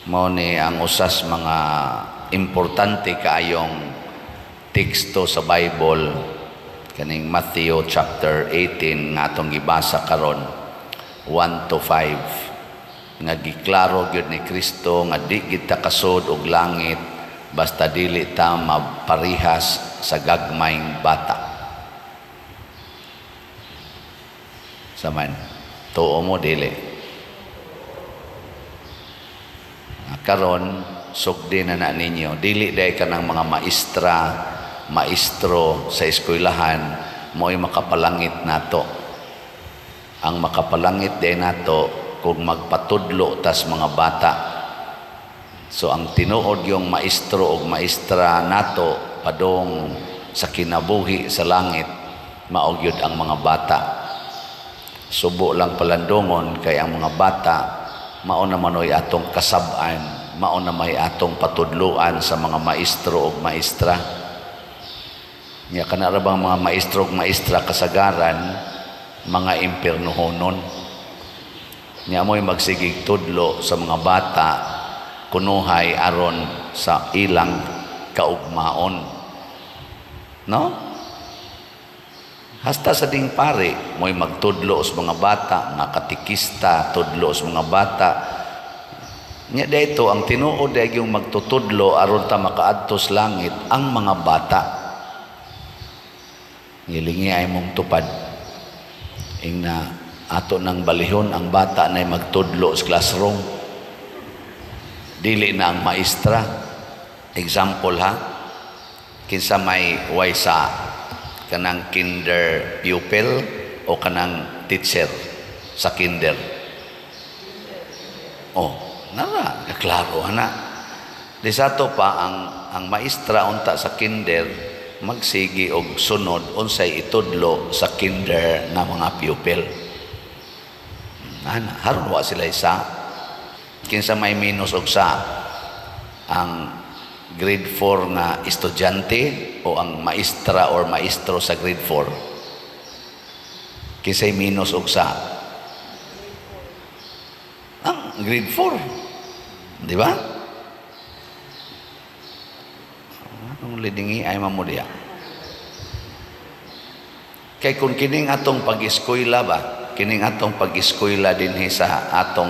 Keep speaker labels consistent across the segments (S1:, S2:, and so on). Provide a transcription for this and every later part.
S1: Mao ni ang usas mga importante kaayong teksto sa Bible, kaning Matthew chapter 18 nga atong gibasa karon, 1 to 5, nga giklaro gyud ni Kristo nga di kita kasud og langit basta dili ta maparihas sa gagmayng bata. Saman, tuo mo dili? Karon sugdi na na ninyo, dili day kanang mga maestra, maestro sa eskwelahan mo'y makapalangit nato. Ang makapalangit day nato kung magpatudlo tas mga bata. So ang tinuod yung maestro og maestra nato padong sa kinabuhi sa langit, mao gyud ang mga bata. Subo lang palandungon kay ang mga bata mao na manoy atong kasab-an, mao na may atong patudluan sa mga maestro og maestra. Nya kana ra bang mga maestro og maestra kasagaran mga impiernohonon. Nya mo'y magsigig tudlo sa mga bata kunuhay aron sa ilang kaugmaon. No? Hasta sa ding pare, mo'y magtudlo sa mga bata, mga katikista, tudlo sa mga bata. Nya dayto ang tinuod ay yung magtutudlo aron ta makaadto sa langit ang mga bata. Ngilingi ay mong tupad. Ingna ato nang balihon ang bata na magtudlo sa classroom. Dili na ang maestra. Example ha, kinsa may way sa kanang kinder pupil o kanang teacher sa kinder? Oh, nara, klaro ana. Di sa ato pa ang maestra unta sa kinder magsigi og sunod unsay itudlo sa kinder nga mga pupil. Ana, haron wa sila isa. Kinsa may minus og sa, ang grade 4 nga estudyante o ang maestra or maestro sa grade 4? Kinsay minus og sa? Ang grade 4. Di ba? Anong lidingi ay mamudya? Kay kung kining atong pag-eskwela ba, kining atong pag-eskwela dinhi sa atong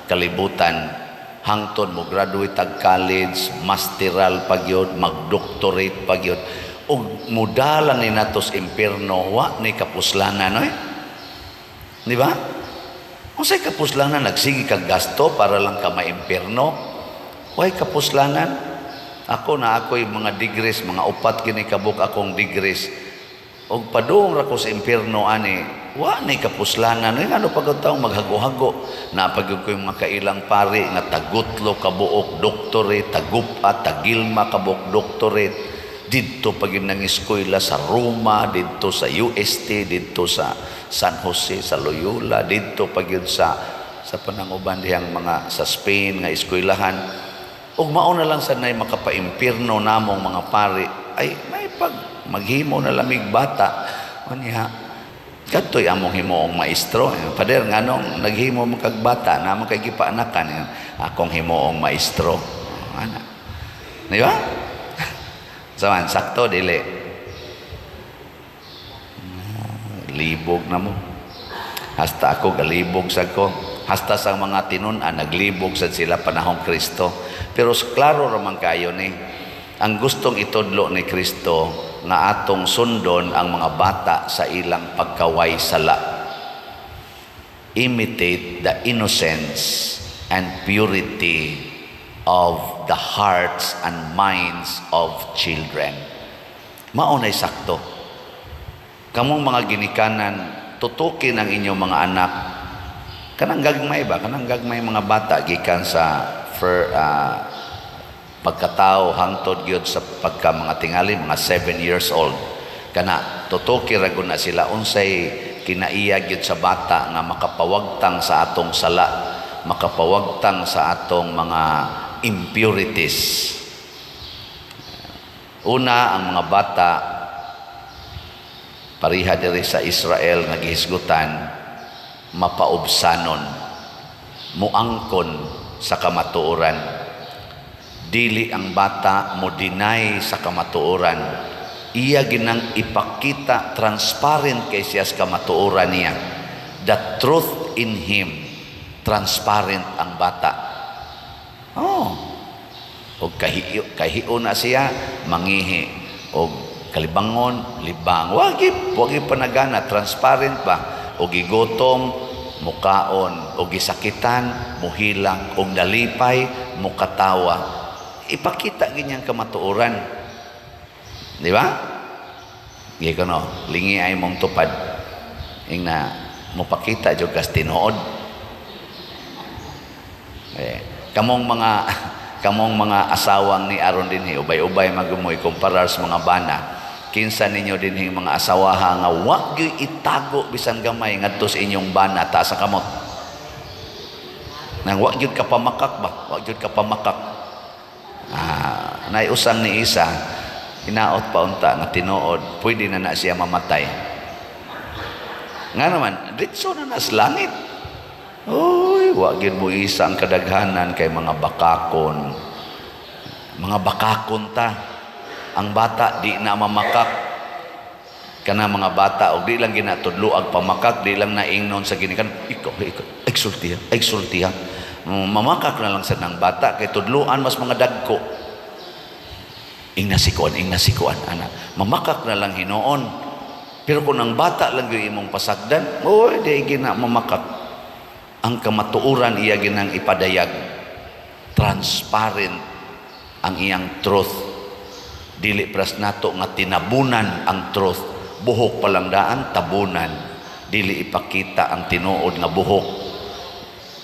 S1: kalibutan, hangtod mo graduate tag college, masteral pagyod, magdoctorate pagyod, ug mudala ni nato sa impierno, wa ni kapuslanan, oy. Di ba? Unsay kapuslanan nagsige kag gasto para lang ka maimpierno? Way kapuslanan. Ako na ako'y mga degrees, mga upat kini kabuk akong degrees. Og padung ra ko sa impierno ani, wa ni kapuslanan. Ay, ano pag taong maghago-hago? Napagod ko yung mga kailang pari nga tagutlo kabuok doctorate, tagupa, tagilma kabuok doctorate. Didto pag yun nang eskwela sa Roma, didto sa UST, didto sa San Jose, sa Loyola, didto pag yun sa pananguban dihang mga sa Spain nga eskwelahan. Ug mao na lang sanay makapaimpirno namong mga pari, ay may pag maghimo na lamig bata. Unya, kadto'y among himuong maestro. Pader, nganong naghimo mo kag bata, namo kay gipaanakan, akong himuong maestro. Ana. Di ba? Saman, sakto, dili. Libog na mo. Hasta ako, galibog sa ko. Hasta sa mga tinun-an, naglibog sad sila panahong Kristo. Pero klaro raman kayo ni, ang gustong itudlo ni Kristo nga atong sundon ang mga bata sa ilang pagkaway sala. Imitate the innocence and purity of the hearts and minds of children. Mao na'y sakto. Kamong mga ginikanan, tutukin ang inyong mga anak. Kanang gagmay ba? Kanang gagmay mga bata gikan sa pagkatao hangtod gyud sa pagka mga tingali mga 7 years old. Kana tutuki ra gud na sila unsay kinaiya gyud sa bata nga makapawagtang sa atong sala, makapawagtang sa atong mga impurities. Una, ang mga bata pariha diri sa Israel nga gihisgutan, mapaubsanon, muangkon sa kamatuoran. Dili ang bata mo deny sa kamatuoran. Iya ginang ipakita, transparent kay siya sa kamatuoran niya. The truth in him, transparent ang bata. Oh. Og kahiyo, kahiyo na siya, mangihi. Og kalibangon, libang. Wagi panagana, transparent ba? Og gigutom, mukaon. Og gisakitan, muhilak. Og nalipay, mukatawa. Ipakita ganyang kamatuoran. Di ba? Gi ko no, lingi ay mong tupad. Ing na mopakita jud kas tinuod. Eh, kamong mga asawang ni aron dinhi, ubay-ubay magumoy kumparar sa mga bana. Kinsa ninyo dinhi mga asawaha nga wa gyud itago bisan gamay ngadto sa inyong bana? Taas ang kamot. Nang wa gyud ka pamakak ba? Wa gyud ka pamakak. Ah, naiusang ni isa, hinaot pa unta nga tinuod, pwede na na siya mamatay. Nga naman, ditso na nas langit. Uy, wa gyud mo isa ang kadaghanan kay mga bakakon. Mga bakakon ta. Ang bata di na mamakak. Kana mga bata og di lang ginatudlo ang pamakak, di lang naingnon sa ginikan, ikaw, ikaw, exultiha, exultiha. Mamakak na lang sa nang bata kay tudloan mas mga dagko. Ingna sikuan ana. Mamakak na lang hinuon. Pero kung ang bata lang gyud imong pasagdan, oy, di gina mamakak. Ang kamatuoran iya ginang ipadayag. Transparent ang iyang truth. Dili pras nato nga tinabunan ang truth. Buhok pa lang daan, tabunan. Dili ipakita ang tinuod nga buhok.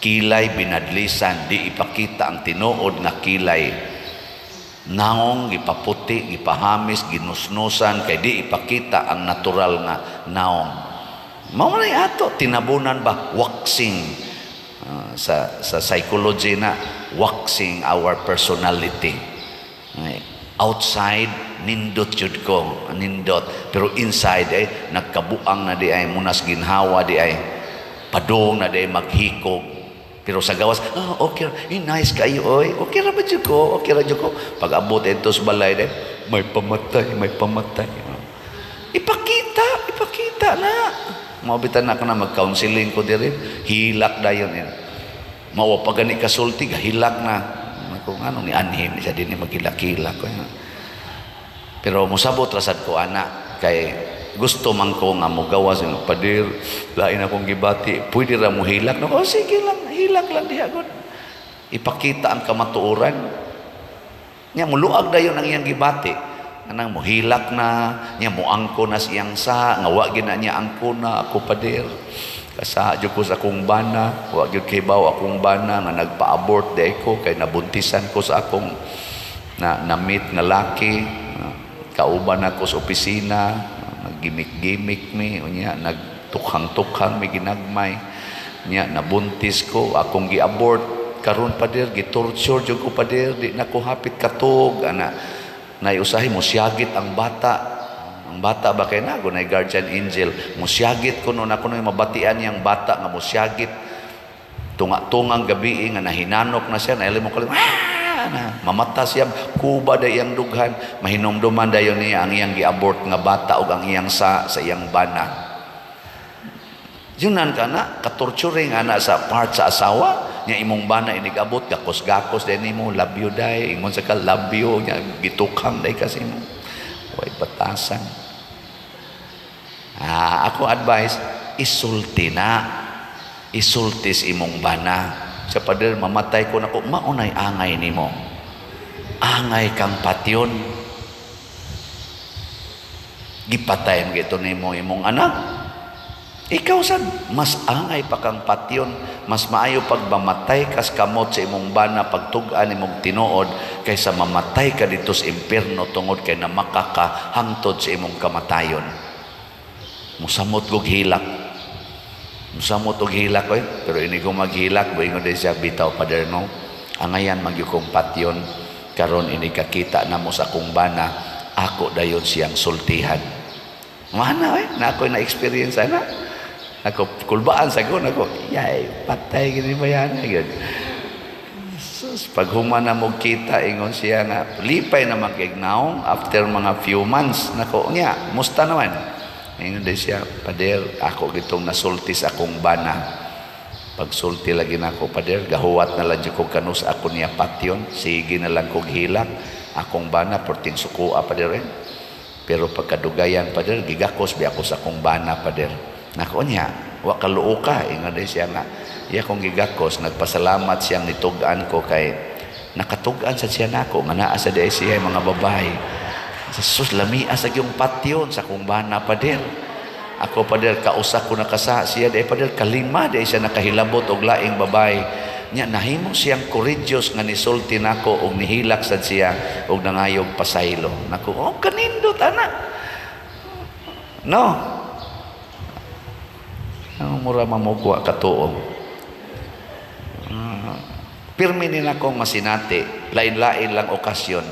S1: Kilay binadlisan, di ipakita ang tinuod nga kilay. Naong gipaputi, gipahamis, ginusnusan kay di ipakita ang natural nga naong. Mao na ato tinabunan ba, waxing. Sa psychology na waxing our personality. Outside nindot jud ko, nindot, pero inside ay nagkabuang na di ay munas ginhawa di ay padong na di ay maghikog. Pero sa gawas, ah, okay, eh, nice kayo, oy. Okay ra ba jud ko? Okay ra jud ko. Pag abot ito sa balay, eh, may pamatay, may pamatay. Ipakita, ipakita na. Mabitan na ka na mag-counseling ko diri. Hilak dayon eh. Mawa pa gani kasulti, hilak na. Kung ano ni anhim, siya din maghilak-hilak. Pero musabot rasad ko ana kay gusto man ko nga mogawas ng padir, lain akong gibati, pwede ra mo hilak no? Oh, sige lang, hilak lang diha gud. Ipakita ang kamatuoran nya, muluag dayon ang iyang gibati anang mohilak na nya, moangko na siyang sa nga wa gid na niya angko na ako. Pader, kasa jud ko sa akong bana, wa gyud kibaw akong bana nga nagpa-abort di ko kay nabuntisan ko sa akong na na-meet nga laki, kauban ako sa opisina, nag-gimmick-gimmick mi unya, nagtukhang-tukhang mi ginagmay nya, nabuntis ko, akong gi-abort. Karon pader, gitorture jud ko pader, di na ko hapit katog ana. Nay usahi mo siyagit ang bata, ang bata ba kay na nay guardian angel, musyagit kuno na kuno mabatian niyang bata nga musyagit tunga-tungang gabi nga nahinanok na siya, naili mo kalim, ah, na mamata siya, kuba day iyang dughan, mahinumduman dayon niya ang iyang gi-abort nga bata ug ang iyang sa iyang bana. Yunan ka na katorturing ana sa part sa asawa nya. Imong bana inig-abot, gakos-gakos day nimo, love you day, ingon sa ka love you nya, gitukhang day kasi mo, way batasan. Ah, ako advice, isulti na, isultis imong bana. Sa pader, mamatay ko nako, maunay angay nimo, angay kang patyon, gipatay mo gito nimo imong anak. Ikaw sad mas angay pa kang patyon. Mas maayo pag mamatay kas kamot sa imong bana pagtug-an imong tinuod kaysa mamatay ka dito sa impierno tungod kay namakaka hangtod sa imong kamatayon. Musamot kog hilak, musamot og hilak oy. Pero ini ko maghilak, moingon din siya, bitaw pader no, angayan magyud kong patyon. Karon ini kakita namo sa akong bana, ako dayon siyang sultihan. Mana oy, na ako na experience ana. Ako kulbaan sa ko nako, yay, patay gini ba yan gyud. Sus, pag human na mo kita, ingon siya nga, lipay na magignaw after mga few months. Nako, niya, musta naman? Ingon din siya, "Pader, ako gitong nasulti sa akong bana. Pagsulti lagi nako, pader, gahuwat na lang ko kanus ako niya patyon, sige na lang kog hilak, akong bana, porting sukua, pader eh. Pero pagkadugayan, pader, gigakos bi ako sa akong bana, pader." Nako niya, wa kaluo ka. Ingon din siya nga, iya kong gigakos, nagpasalamat siyang nitug-an ko kay nakatug-an sa siya nako nga naa sa di siya mga babae. Sa sus, lamia sa gyung patyon sa akong bana, pader. Ako, pader, kausa ko nakasa siya di, pader, kalima di siya nakahilabot og laing babae. Nya nahimo siyang courageous nga nisulti nako og nihilak sad siya og nangayog pasaylo. Nako, oh, kanindot ana. No. Ang mura mamugwa katuo. Pirmi ni akong masinati, lain-lain lang okasyon.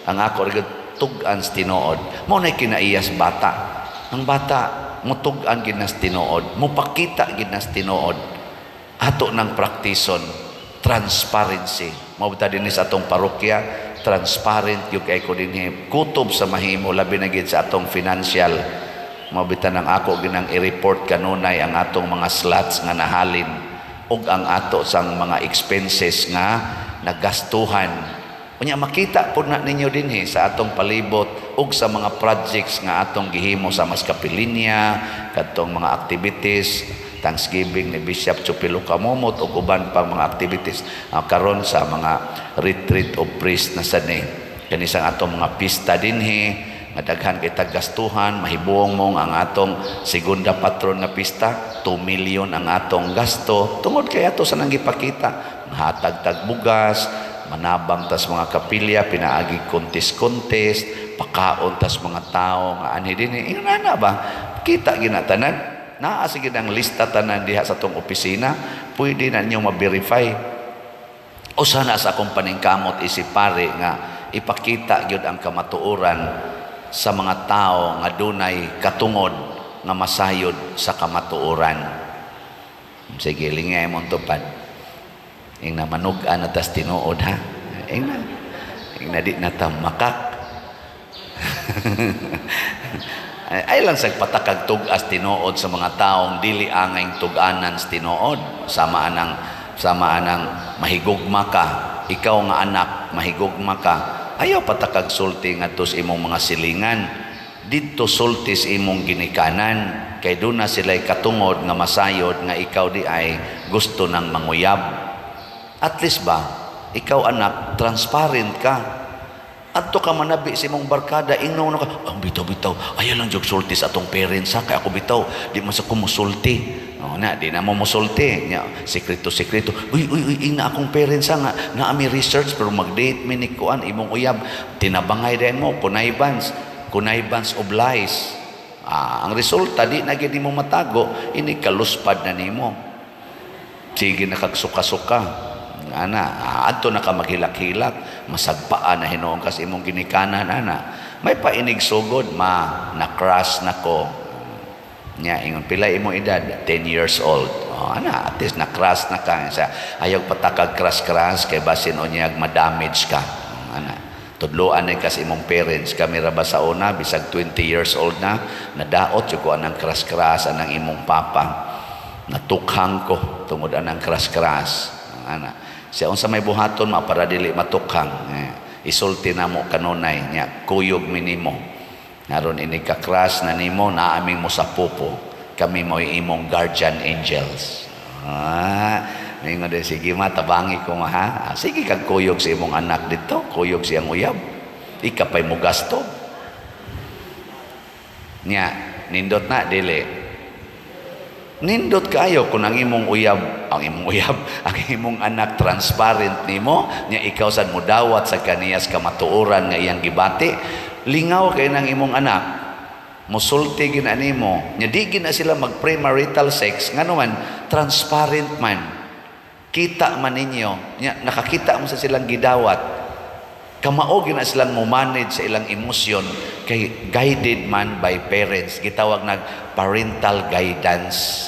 S1: Ang ako rin tug-an sa tinuod. Mao na kinaiyas bata. Ang bata mutug-an gid nas tinuod, mupakita gid nas tinuod. Ato nang praktison transparency. Mao ta dinhi sa atong parokya, transparent gyud kay ko dinhi. Kutob sa mahimo, labi na gid sa atong financial. Mao bitan ang ako ginang i-report kanunay ang atong mga slots nga nahalin ug ang ato sang mga expenses nga nagastuhan. Unya makita pud na ninyo dinhi sa atong palibot ug sa mga projects nga atong gihimo sa mas kapilinya, kadtong mga activities, Thanksgiving ni Bishop Chupilo Kamomot ug uban pang mga activities karon sa mga retreat of priest na sad ni kani sa atong mga pista dinhi nga daghan kay gastuhan. Mahibuong mong ang atong segunda patron nga pista, 2 million ang atong gasto tungod kay ato sa nang gipakita, hatag tag bugas, manabang tas mga kapilya pinaagi contest-contest, pakaon tas mga tao nga anhi dinhi. Ingon ana ba, kita gina tanan, naa sige ang lista tanan diha sa atong opisina, pwede na ninyo ma-verify. Usa na sa akong paningkamot isip pare nga ipakita gyud ang kamatuoran sa mga tao nga dunay katungod nga masayod sa kamatuoran. Sige, lingay mo tupad. Ing na manug-an na tas tinuod ha. Ing na di na ta makak. Ay lang sa patakag tug-as tinuod sa mga taong dili angay tug-anan sa tinuod. Sama anang mahigugma ka, ikaw nga anak, mahigugma ka. Ayaw patakag sulti ngadto sa imong mga silingan. Didto sulti sa imong ginikanan kay doon na sila'y katungod nga masayod nga ikaw di ay gusto ng manguyab. At least ba, ikaw anak, transparent ka. Adto ka manabi sa imong barkada, ingnon ka, ang bitaw-bitaw, ayaw lang jud sulti sa atong parents ha, kay ako bitaw, di man sa kumusulti. Oh, na, di na mo musulti. Nya, sekreto, sekreto. Uy, uy, uy, ingna akong parents ha, nga, naami research, pero mag-date mi ni kuan, imong uyab, tinabangay din mo, connivance, connivance of lies. Ah, ang resulta, di na gid nimo matago, ini kaluspad na nimo. Sige na kagsuka-suka. Ana, adto na ka maghilak-hilak, masagpaan na hinuon kas imong ginikanan ana. May painig sugod, ma, na-crush na ko. Nya ingon, pila imo edad? 10 years old. Oh, ana, at least na-crush na ka. Sa ayaw patakag crush-crush kay basin unyag ma-damage ka. Ana. Tudloan na kas imong parents, kami ra ba sa una bisag 20 years old na nadaot jud ko anang crush-crush anang imong papa. Natukhang ko tungod anang crush-crush. Ana. Siya unsa may buhaton ma para dili matukhang. Eh, isulti na mo kanunay nya kuyog minimo. Naron ini ka crush na nimo naaming mo sa pupo. Kami mo imong guardian angels. Ah, mingon din, sige ma, tabangi ko ma ha. Ah, sige kag kuyog sa imong anak dito, kuyog siyang uyab. Ikapay mo gasto. Nya, nindot na dili. Nindot kayo kung ang imong uyab, ang imong uyab, ang imong anak transparent nimo, nya ikaw sad mudawat sa kaniyas kamatuoran nga iyang gibati, lingaw kay nang imong anak, musulti gina nimo, nya di gina sila mag premarital sex, ngano man transparent man. Kita man ninyo, nya nakakita mo sa silang gidawat. Kamao gina silang mo manage sa ilang emosyon kay guided man by parents, gitawag nag parental guidance.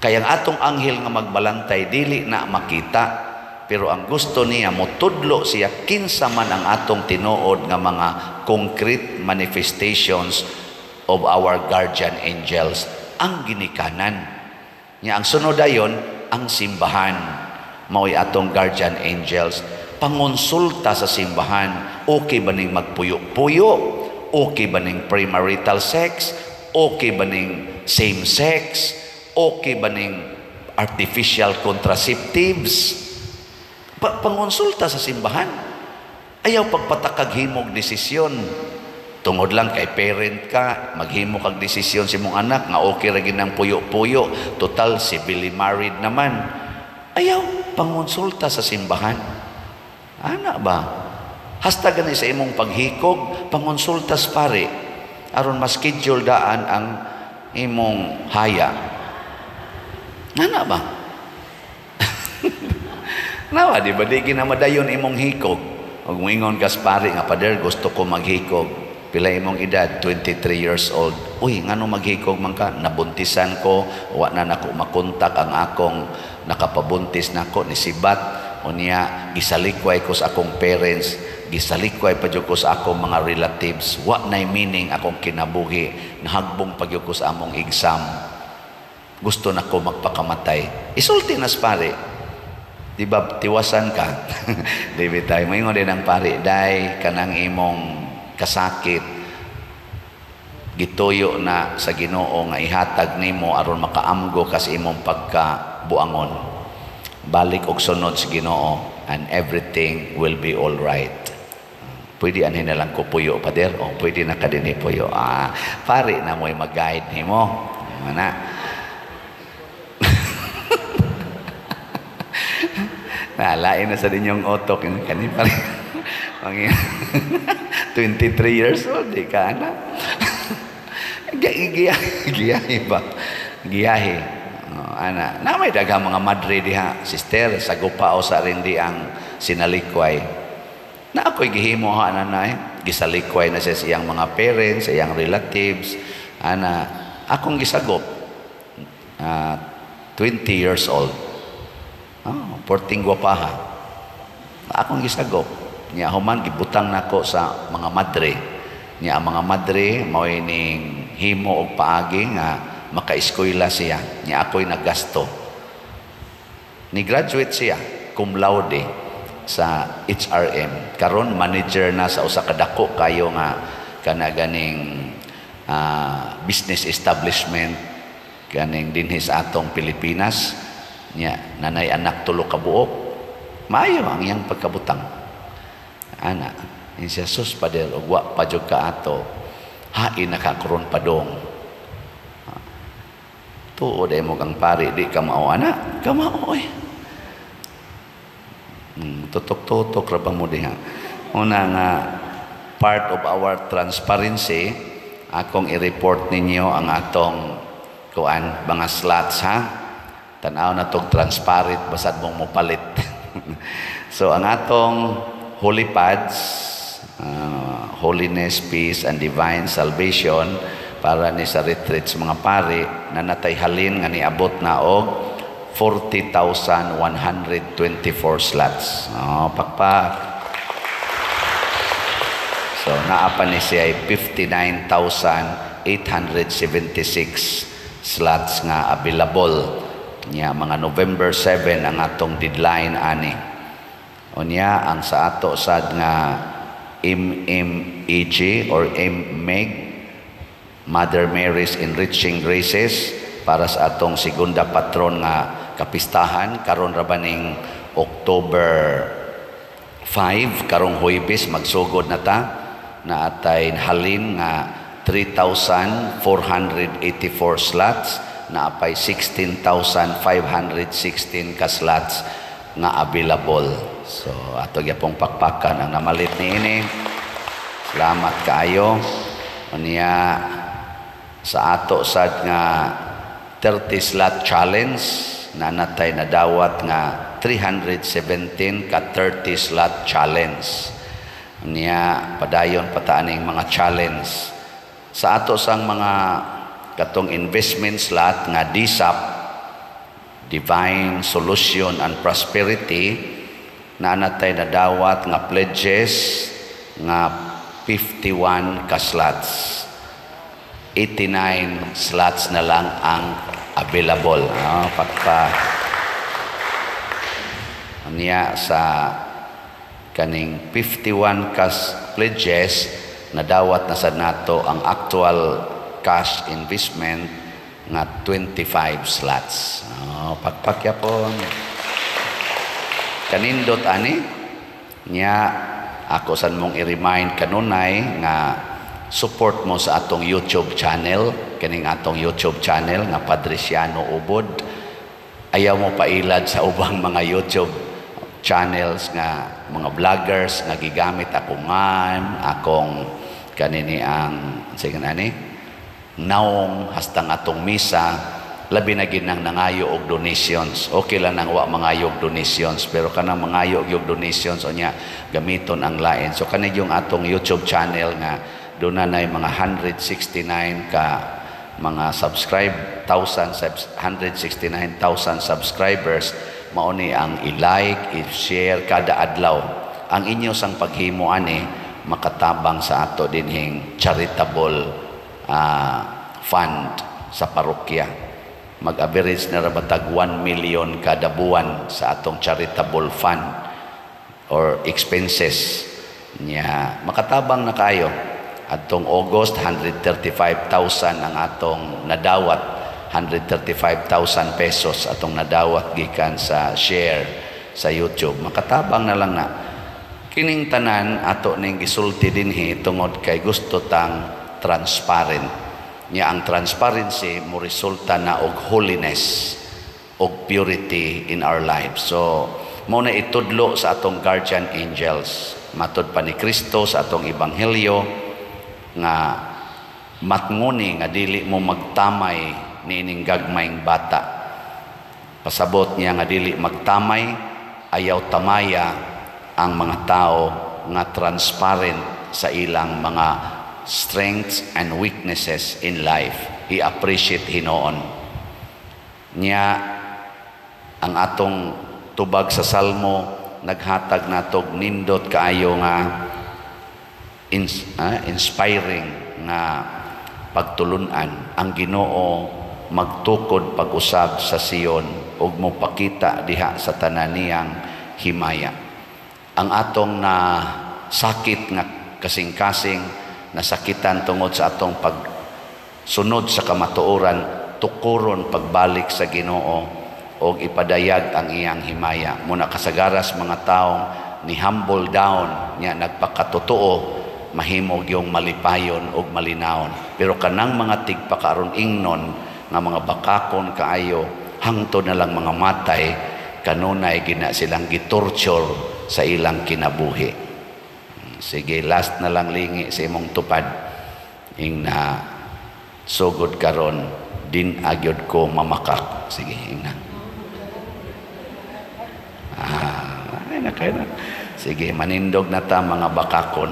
S1: Kay ang atong anghel nga magbalantay dili na makita, Pero ang gusto niya, motudlo siya kinsa man ang atong tinuod nga mga concrete manifestations of our guardian angels, ang ginikanan. Nya ang sunod dayon, ang simbahan mao'y atong guardian angels. Pangonsulta sa simbahan, okay ba ning magpuyo-puyo? Okay ba ning premarital sex? Okay ba ning same sex? Okay ba ning artificial contraceptives? Pangonsulta sa simbahan. Ayaw pagpatakag himog desisyon. Tungod lang kay parent ka, maghimo kag desisyon sa imong anak nga okay ra ginang puyo-puyo, total civilly married naman. Ayaw pangonsulta sa simbahan. Ana ba? Hasta gani sa imong paghikog, pangonsulta sa pare aron ma-schedule daan ang imong haya. Ana ba? Nawa, di ba di ginamadayon imong hikog? Og moingon kas pare nga, "Pader, gusto ko maghikog." "Pila imong edad?" "23 years old." "Uy, ngano maghikog man ka?" "Nabuntisan ko, wa na nako makontak ang akong nakapabuntis nako ni sibat. Unya gisalikway ko sa akong parents, gisalikway pa jud ko sa akong mga relatives. Wa nay meaning akong kinabuhi, nahagbong pa gyud ko sa among exam. Gusto nako magpakamatay." Isulti nas pare. Di ba tiwasan ka? Di ba tayo? Maingon din ang pare, "Day, kanang imong kasakit, gituyo na sa Ginoo nga ihatag nimo aron makaamgo ka sa imong pagkabuangon. Balik og sunod sa Ginoo and everything will be all right." "Pwede anhin na lang ko puyo, pader?" "O, pwede na ka din puyo." Ah, pare na mo'y mag-guide nimo. Mana. Nalain na sa ninyong otok. Kani pare. 23 years old, di ka na. Giyahe ba? Giyahe. Oh, ana, na may daghang mga madre diha, sister, sa gupa o sa rin di ang sinalikway. Na ako'y gihimo ha, ana na eh. Gisalikway na siya sa iyang mga parents, sa iyang relatives. Ana, akong gisagop. 20 years old. Oh, porting gwapaha. Akong gisagop. Nya human gibutang nako sa mga madre. Nya ang mga madre mao'y ning himo og paagi nga makaeskwela siya. Nya ako'y naggasto. Ni graduate siya cum laude sa HRM. Karon manager na sa usa ka dako kayo nga kana ganing business establishment ganing dinhi sa atong Pilipinas. Nya nanay anak tulo ka buok. Maayo ang iyang pagkabutang. Ana, in siya, "Sus, pader, og wa pa jud ka ato, hain na ka karon padong." Tuod ay mo kang pare, di ka mao, ana, ka mao oy. Tutok-tutok ra pa mo diha. Una nga part of our transparency, akong i-report ninyo ang atong kuan mga slots ha. Tan-aw na tog transparent basad mong mopalit. So ang atong Holy Pads, Holiness, Peace and Divine Salvation para ni sa retreat sa mga pare na natay halin nga niabot na og 40,124 slots. Oh, pakpak. So naa pa ni siya ay 59,876 slots nga available. Nya mga November 7 ang atong deadline ani. Unya ang sa ato sad nga MMEG or MMEG, Mother Mary's Enriching Graces, para sa atong segunda patron nga kapistahan karon ra baning October 5, karong Huwebes magsugod na ta, na atay halin nga 3,484 slots, na apay 16,516 ka slots nga available. So ato gyapong pakpakan ang namalit niini. Salamat kaayo. Unya sa ato sad nga 30 slot challenge, na natay nadawat nga 317 ka 30 slot challenge. Unya padayon pataaning mga challenge. Sa ato sang mga katong investment slot nga DSAP, Divine Solution and Prosperity, Naa na tay nadawat nga pledges nga 51 ka slots. 89 slots na lang ang available. No? Pagpa niya sa kaning 51 cash pledges, nadawat na sa nato ang actual cash investment nga 25 slots. Oh, pakpak yapon. Kanindot ani nya. Ako san mong i-remind kanunay nga support mo sa atong YouTube channel, kining atong YouTube channel nga Padriciano Ubod. Ayaw mo pailad sa ubang mga YouTube channels nga mga vloggers nga gigamit ako ngan akong kanini ang sige ani naong hastang atong misa, labi na ginang nangayo og donations. Okay lang nang wa mangayo og donations, pero kanang mangayo og donations unya gamiton ang lain. So kani yung atong YouTube channel nga doon na mga 169 ka mga subscribe thousand, 169,000 subscribers, mao ni ang i-like, i-share kada adlaw. Ang inyo sang paghimo ani makatabang sa ato dinhing charitable fund sa parokya. Mag-average na ra batag 1 million kada buwan sa atong charitable fund or expenses niya. Makatabang na kayo. Atong August, 135,000 ang atong nadawat, 135,000 pesos atong nadawat gikan sa share sa YouTube. Makatabang na lang na. Kining tanan ato ning gisulti dinhi tungod kay gusto tang transparent niya. Ang transparency mo resulta na og holiness og purity in our lives. So mo na itudlo sa atong guardian angels. Matud pa ni Kristo sa atong ebanghelyo nga matnguni nga dili mo magtamay niining gagmayng bata. Pasabot niya nga dili magtamay, ayaw tamaya ang mga tao nga transparent sa ilang mga strengths and weaknesses in life. I-appreciate hinoon niya. Ang atong tubag sa Salmo naghatag natog nindot kaayo nga inspiring nga pagtulunan: ang Ginoo magtukod pag-usab sa Sion ug mopakita diha sa tanan niyang himaya. Ang atong na sakit nga kasing-kasing, nasakitan tungod sa atong pagsunod sa kamatuoran, tukuron pagbalik sa Ginoo og ipadayag ang iyang himaya. Muna kasagaras mga taong ni humble down nya nagpakatotoo, mahimog yung malipayon og malinawon. Pero kanang mga tigpakaron ingnon nga mga bakakon kaayo, hangtod na lang mga matay, kanunay gina silang gitorture sa ilang kinabuhi. Sige, last na lang, lingi sa imong tupad. Ing na sugod karon din agyod ko mamakak. Sige, ing na. Ah, ay na kayo na. Sige, manindog na ta, mga bakakon.